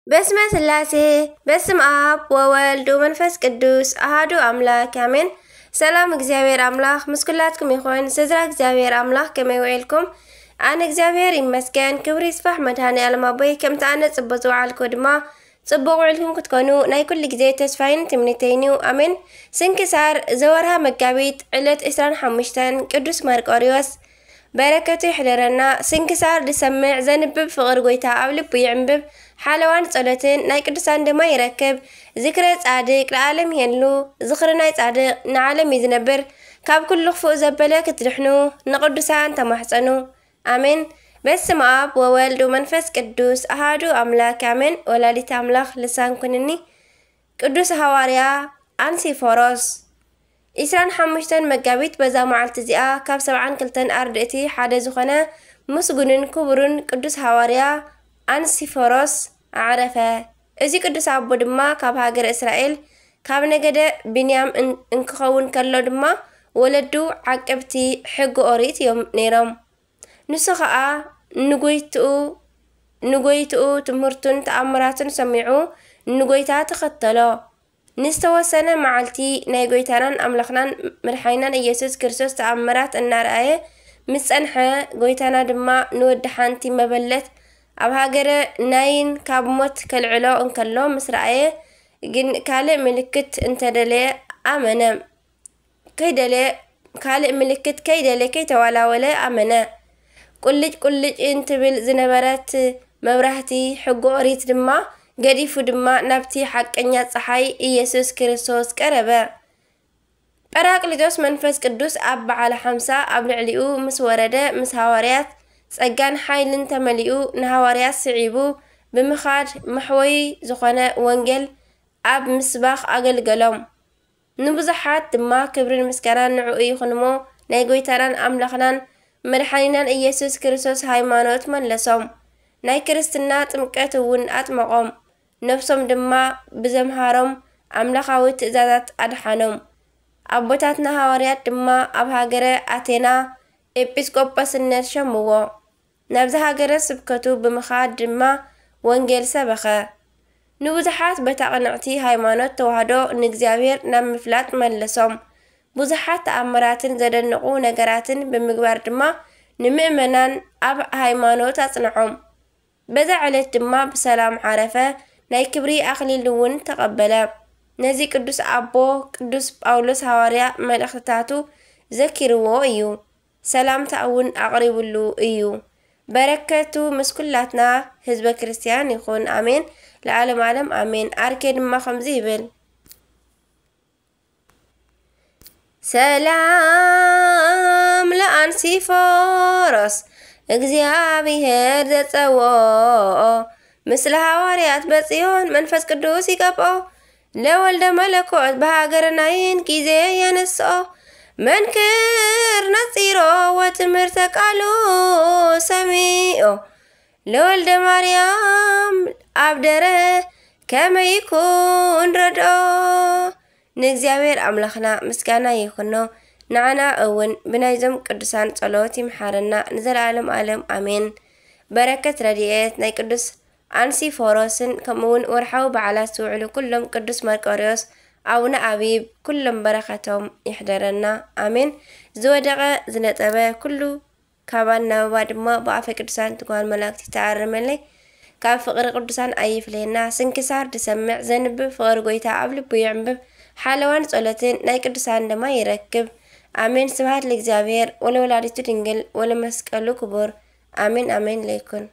በስመ ስላሴ፣ በስም ኣብ ወወልድ ወመንፈስ ቅዱስ ኣሃዱ ኣምላክ ኣሜን። ሰላም እግዚኣብሔር ኣምላኽ ምስ ኩላትኩም ይኹን። ስድራ እግዚኣብሔር ኣምላኽ ከመይ ውዒልኩም? ኣነ እግዚኣብሔር ይመስገን፣ ክብሪ ይስፋሕ መድኃኔ ዓለም ኣቦይ። ከምቲ ኣነ ጽቡቕ ዝወዓልኩ ድማ ጽቡቕ ውዒልኩም ክትኮኑ ናይ ኩሉ ግዜ ተስፋይን ትምኒተይን እዩ። ኣሜን። ስንክሳር ዘወርሃ መጋቢት ዕለት ዕስራን ሓሙሽተን ቅዱስ መርቆሪዎስ በረከቱ ይሕደረና። ስንክሳር ዝሰምዕ ዘንብብ ፍቕሪ ጎይታ ኣብ ልቡ ይዕንብብ። ሓለዋን ጸሎትን ናይ ቅዱሳን ድማ ይረክብ። ዝክረ ጻድቅ ለዓለም ይሄሉ። ዝኽሪ ናይ ጻድቅ ንዓለም እዩ ዝነብር። ካብ ኩሉ ክፉእ ዘበለ ክትድሕኑ ንቅዱሳን ተማሕጸኑ። ኣሜን። በስመ ኣብ ወወልድ ወመንፈስ ቅዱስ ኣሃዱ ኣምላክ ኣሜን። ወላዲት ኣምላክ ልሳን ኩንኒ። ቅዱስ ሃዋርያ ኣንሲፎሮስ። ዕስራን ሓሙሽተን መጋቢት በዛ መዓልቲ እዚኣ ካብ ሰብዓን ክልተን ኣርድእቲ ሓደ ዝኾነ ምስጉንን ክቡርን ቅዱስ ሃዋርያ ኣንሲፎሮስ ኣዕረፈ። እዚ ቅዱስ ኣቦ ድማ ካብ ሃገረ እስራኤል ካብ ነገደ ብንያም እን-፣ እንክኸውን ከሎ ድማ ወለዱ ዓቀብቲ ሕጊ ኦሪት እዮም ነይሮም። ንሱ ኸኣ ንጎይትኡ፣ ንጎይትኡ ትምህርቱን ተኣምራቱን ሰሚዑ ንጎይታ ተኸተሎ። ንዝተወሰነ መዓልቲ ናይ ጎይታናን ኣምላኽናን መድሓኒናን ኢየሱስ ክርስቶስ ተኣምራት እናረኣየ ምስ ጸንሐ፣ ጎይታና ድማ ንወዲ ሓንቲ መበለት ኣብ ሃገረ ናይን ካብ ሞት ከልዕሎ እንከሎ ምስ ረኣየ ግን ካልእ ምልክት እንተደለየ ኣመነ። ከይደለ፣ ካልእ ምልክት ከይደለ ከይተዋላወለ ኣመነ። ቁልጭ ቁልጭ እንትብል ዝነበረት መብራህቲ ሕጊ ኦሪት ድማ ገዲፉ ድማ ናብቲ ሓቀኛ ጸሓይ ኢየሱስ ክርስቶስ ቀረበ። ጳራቅሊጦስ መንፈስ ቅዱስ ኣብ በዓለ ሓምሳ ኣብ ልዕሊኡ ምስ ወረደ፣ ምስ ሃዋርያት ጸጋን ሓይልን ተመሊኡ፣ ንሃዋርያት ስዒቡ ብምኻድ መሕወዪ ዝኾነ ወንጌል ኣብ ምስባኽ ኣገልገሎም። ንብዙሓት ድማ ክብርን ምስጋናን ንዕኡ ይኹን እሞ፣ ናይ ጎይታናን ኣምላኽናን መድሓኒናን ኢየሱስ ክርስቶስ ሃይማኖት መለሶም። ናይ ክርስትና ጥምቀት እውን ኣጥመቖም። ነፍሶም ድማ ብዘምሃሮም ኣምላኻዊ ትእዛዛት ኣድሓኖም። ኣቦታትና ሃዋርያት ድማ ኣብ ሃገረ ኣቴና ኤጲስቆጶስነት ሸምዎ። ናብዚ ሃገረ ስብከቱ ብምኻድ ድማ ወንጌል ሰበኸ። ንብዙሓት በታ ቅንዕቲ ሃይማኖት ተዋህዶ ንእግዚኣብሔር ናብ ምፍላጥ መለሶም። ብዙሓት ተኣምራትን ዘደንቑ ነገራትን ብምግባር ድማ ንምእመናን ኣብ ሃይማኖት ኣጽንዖም። በዛ ዕለት ድማ ብሰላም ዓረፈ፣ ናይ ክብሪ ኣኽሊል እውን ተቐበለ። ነዚ ቅዱስ ኣቦ ቅዱስ ጳውሎስ ሃዋርያ መልእኽትታቱ ዘኪርዎ እዩ። ሰላምታ እውን ኣቕሪብሉ እዩ። በረከቱ ምስ ኩላትና ህዝበ ክርስቲያን ይኹን። ኣሜን። ለዓለም ዓለም ኣሜን። ኣርኬ ድማ ከምዚ ይብል። ሰላም ለኣንሲፎሮስ እግዚኣብሔር ዘጸውኦ፣ ምስለ ሃዋርያት በጽዮን መንፈስ ቅዱስ ይቀብኦ። ለወልደ መለኮት በሃገረ ናይን ጊዜ የንስኦ። መንክር ነጺሮ ወትምህርተ ቃሉ ሰሚኦ። ለወልደ ማርያም ኣብደረ ከመይ ይኩን ረድኦ። ንእግዚኣብሔር ኣምላኽና ምስጋና ይኹኖ። ንዓና እውን ብናይዞም ቅዱሳን ጸሎት ይምሓረና፣ ንዘለዓለም ዓለም ኣሜን። በረከት ረድኤት ናይ ቅዱስ ኣንሲፎሮስን ከምኡውን ወርሓዊ በዓላት ዝውዕሉ ኩሎም ቅዱስ መርቆሪዎስ፣ ኣቡነ ኣቢብ፣ ኩሎም በረከቶም ይሕደረና። ኣሜን። ዝወደቐ ዝነጠበ ኩሉ ካባን ናብባ ድማ ብኣፈ ቅዱሳን ትጓል መላእክት ይተኣረመለይ። ካብ ፍቕሪ ቅዱሳን ኣይፍለየና። ስንክሳር ድሰምዕ ዘንብብ ፍቕሪ ጎይታ ኣብ ልቡ ይዕንብብ። ሓለዋን ጸሎትን ናይ ቅዱሳን ድማ ይረክብ። ኣሜን። ስብሐት ለእግዚኣብሔር ወለወላዲቱ ድንግል ወለመስቀሉ ክቡር። ኣሜን ኣሜን ለይኩን።